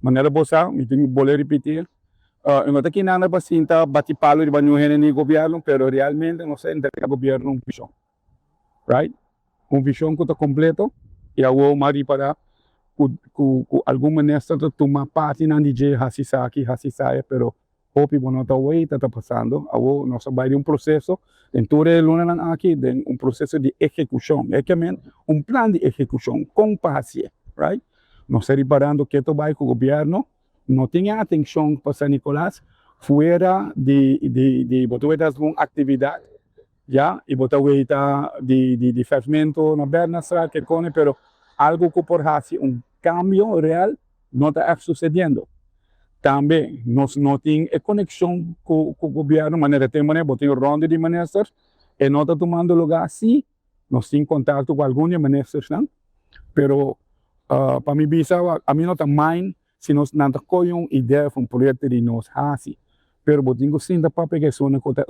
Manera bo sa, mi tin bolbe ripiti, no ta aki nada pa sinta bati palo riba ningun hende ni gobierno, pero realmente nos a entrega gobierno un vision. Right? Un vision cu ta completo y awor m'a ripara cu algun minister ta tuma partinan di dje, haci esaki, haci esaya, pero hopi bo no ta weta ta pasando. Awor nos a bay den un proceso, den tur e lunanan aki, den un proceso di ehecucion. E kiamen un plan di ehecucion, con pa haci'e, right? Nos ta riparando ke ta bay cu gobierno no tin e atencion pa San Nicolas fuera di bo ta weta algun actividad ya y bo ta weta di fermento na Bernardstraat ke cone, pero algo cu por haci un cambio real no ta echt sucediendo. Tambe nos no tin e conexion cu gobierno manera tin manera bo tin ronda di ministers e no ta tumando lugar. Si nos tin contacto cu algun di ministersnan, pero pa mi bisa, ami no ta mind si nos nan ta coge un idea of un proyecto di nos haci, pero bo tin cu sinta papia cu esunnan cu ta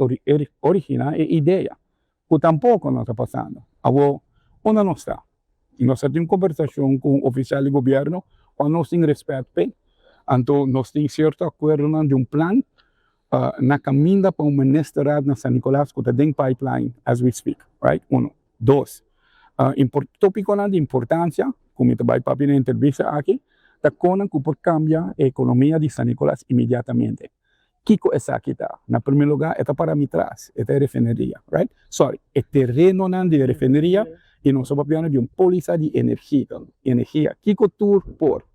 origina e idea, cu tampoco no ta pasando. Awor, unda nos ta? Nos a tin un conversacion cu un oficial di gobierno cual nos tin respet p'e, anto nos tin cierto acuerdonan di un plan na caminda pa un ministerraad na San Nicolas cu ta den pipeline as we speak, right? Uno. Dos, topiconan di importancia cu mi ta bay papia den entrevista aki ta con cu por cambia e economia di San Nicolas inmediatamente. Kico esaki ta? Na prome lugar, e ta para mi tras, e ta e refineria, right? Sorry, e terenonan di refineria y nos ta papiando di un polisa di energia. Kico tur por?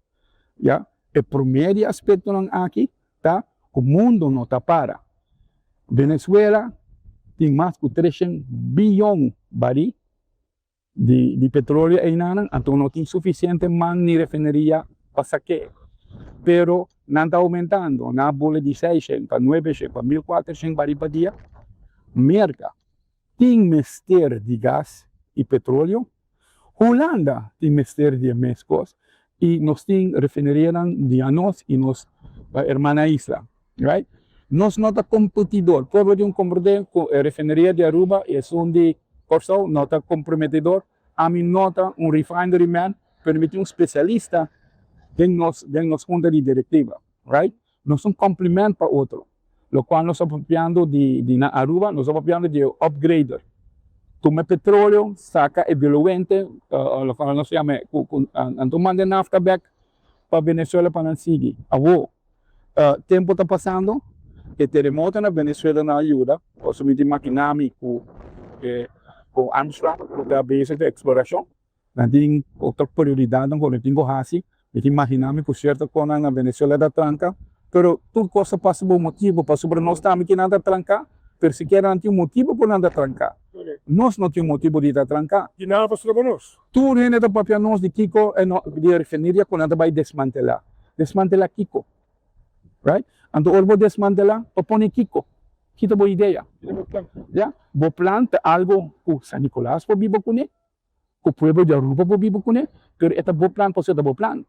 Ya? E prome di aspectonan aki ta cu mundo no ta para. Venezuela tin mas cu 300 biyon bari di petroleo einan, anto no tin suficiente man ni refineria pa saca. Pero nan ta aumentando, na bole di 600 pa 900 pa 1400 bari pa dia. Merca tin mester di gas y petroleo. Hulanda tin mester di mes cos y nos tin refinerianan di anos y nos hermana isla, right? Nos no ta competidor. Pueblo di un comprende cu e refineria di Aruba y esun di Corsou no ta comprometedor. Ami no ta un refinery man, pero mi tin un specialista den nos junta di directiva, right? Nos ta un complement pa otro. Lo cual nos ta papiando di na Aruba, nos ta papiando di upgrader. Tuma petroleo, saca e diluente, lo cual nos yama, anto manda nafta back pa Venezuela pa nan sigui. Awor, tempo ta pasando, e teremoto na Venezuela no a yuda, of mi ta imagina mi cu Armstrong, cu ta bezig di exploracion, nan tin otro prioridad cu nan tin cu haci. Mi ta imagina mi cu cierto cos na Venezuela ta tranca, pero tur cos ta pasa pa un motibo, pasobra nos tambe cu nan ta tranca, pero sikiera nan tin un motibo cu nan ta tranca. Nos no tin un motibo di ta tranca. Di nada pa pa nos. Tur hende ta papia nos di Kiko e no, di refineria cu nan ta bay desmantela. Desmantela Kiko. Right? Anto ora bo desmantela, pa pone Kiko. Kita bo idea. Ya? Bo plan ta algo cu San Nicolas por biba cune, cu pueblo di Aruba por biba cune, pero e ta bo plan, pasobra ta bo plan.